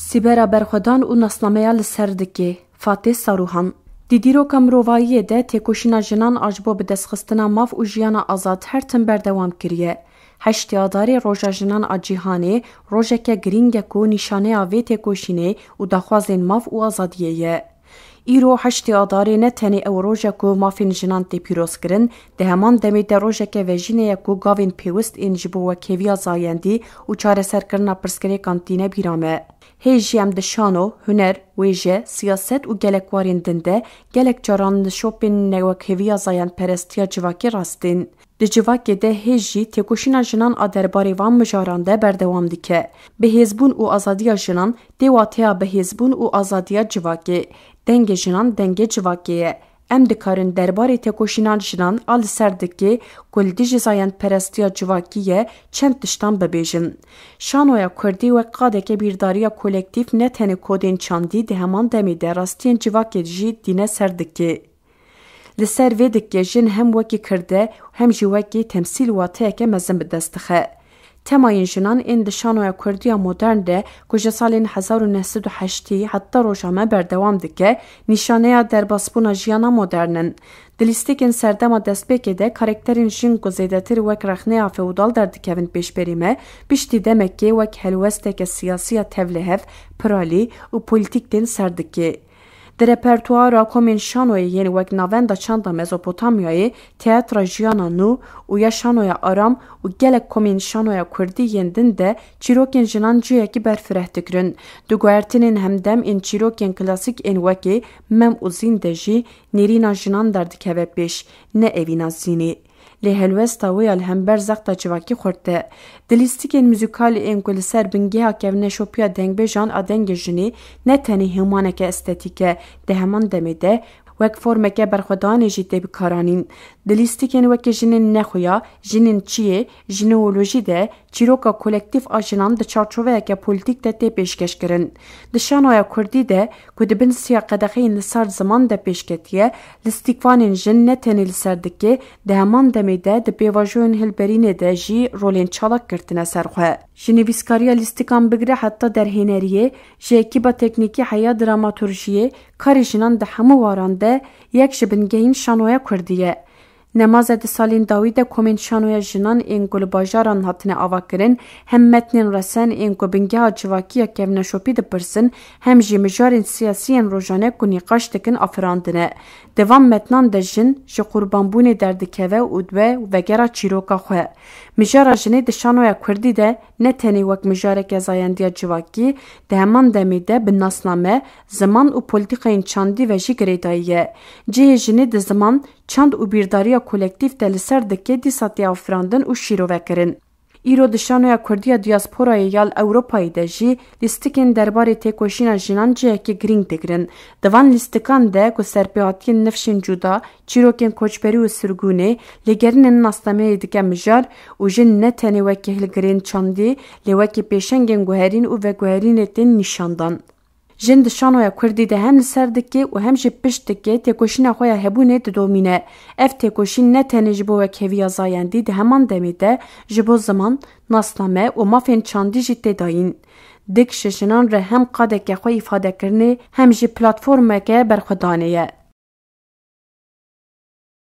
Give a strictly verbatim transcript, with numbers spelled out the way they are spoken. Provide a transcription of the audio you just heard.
Sîbera berxwedan û nasnameya li ser dikê. Fatê Saruhan. Di dîroka mirovayiyê de têkoşîna jinan a ji bo bidestxistina maf û jiyana azad her tim berdewam kiriye. Heştê Adarê Roja Jinan a Cîhanê rojeke girîng e ku nîşaneya vê têkoşînê û daxwazên maf û azadiyê ye. Îro heştê Adarê ne tenê ew roj e ku mafên jinan tê pîrozkirin, di heman demê de rojeke vejînê ye ku gavên pêwist ên ji bo wekhêviya zayendî û çareserkirina pirsgirêkan tîne bîra me. Hê jî em di şano, huner, wêje, siyaset û gelek warên din de gelek caran li şopên newekhêviya zayendperestiya civakî rastên. Di civakê de hê jî têkoşîna jinan a derbarê van mijaran de berdewam dike. Bihêzbûn û azadiya jinan tê wateya bihêzbûn û azadiya civakê. Dengê jinan dengê civakê ye. Em dikarin derbarê têkoşîna jinan a li ser dikê ku li dijî zayendperestiya civakî ye çend tiştan bibêjin. Şanoya kurdî wek qadeke bîrdariya kolektîf ne tenê kodên çandî di heman demê de rastiyên civakê jî dîne ser dikê. Li ser vê dikê jin hem wekî kirde hem jî wekî temsîl wateyeke mezin bi dest dixe. Temayên jinan ên di şanoya kurdî ya modern de ku ji salên hezar û neh sed û heştî heta roja me berdewam dike, nîşaneya derbasbûna jiyana modern in. Di lîstikên serdema destpêkê de karekterên jin ku zêdetir wek rexneya feodal derdikevin pêşberî me, piştî demekê wek helwesteke siyasî ya tevlihev, piralî û polîtîk tên ser dikê. Di repertuara komên şanoyê yên wek Navenda Çanda Mezopotamyayê, Teatra Jiyana Nû û ya Şanoya Aram û gelek komên şanoya kurdî yên din de çîrokên jinan cihekî berfireh digirin. Di guhertinên hemdem ên çîrokên klasîk ên wekî Mem û Zîn de jî nêrîna jinan derdikeve pêş, ne evîna Zînê. Lê helwesta wê ya li hember zexta civakî xurt e. Di lîstikên muzîkalî ên ku li ser bingeha kevneşopiya dengbêjan a dengê jinê ne tenê hêmaneke estetîk e, di heman demê de wek formeke berxwedanê jî tê bikaranîn. Di lîstikên wekî Jinên Nexuya, Jinên Çiyê, Jineolojî de çîroka kolektîf a jinan di çarçoveyeke polîtîk de tê pêşkêşkirin. Di şanoya kurdî de ku di bin siya qedexeyên li ser ziman de pêş ketiye, lîstikvanên jin ne tenê li ser dikê, di heman demê de di pêvajoyên hilberînê de jî rolên çalak girtine ser xwe. Ji nivîskariya lîstikan bigire heta derhêneriyê, ji ekîba teknîkî heya dramaturjiyê, karê jinan di hemû waran de yek ji bingehîn şanoya kurdî ye. Nemaze di salên dawî de komên şanoya jinan ên ku li bajaran hatine avakirin, hem metnên resen ên ku bingeha civakî ya kevneşopî dipirsin, hem jî mijarên siyasî yên rojane ku nîqaş dikin afirandine. Di van metnan de jin ji qurbanbûnê derdikeve û dibe vegera çîroka xwe. Mijara jinê di şanoya kurdî de ne tenê wek mijareke zayendiya civakî, di heman demê de bi nasname, ziman û polîtîkayên çandî ve jî girêdayî ye. Cihê jinê di ziman, çand û bîrdariya kolektîf de li ser dikê dîsa tê afirandin û şîrove kirin. Îro di şanoya kurdî ya diasporayê ya li Ewropayê de jî lîstikên derbarê têkoşîna jinan cihekî girîng digirin. Di van lîstikan de ku serpêhatiyên nifşên cuda, çîrokên koçberî û sirgûnê, lêgerînên nasnameyê dike mijar û jin ne tenê wekî hilgirên çandî, lê wekî pêşengên guherîn û veguherînê tên nîşandan. Jin di şanoya kurdî de hem li ser dikê û hem jî pişt dikê têkoşîna xwe ya hebûnê didomîne. Ev têkoşîn ne tenê ji bo wekheviya zayendî di heman demê de ji bo ziman, nasname û mafên çandî jî tê dayîn. Dik ji jinan re hem qadeke xwe îfadekirinê hem jî platformeke berxwedanê ye.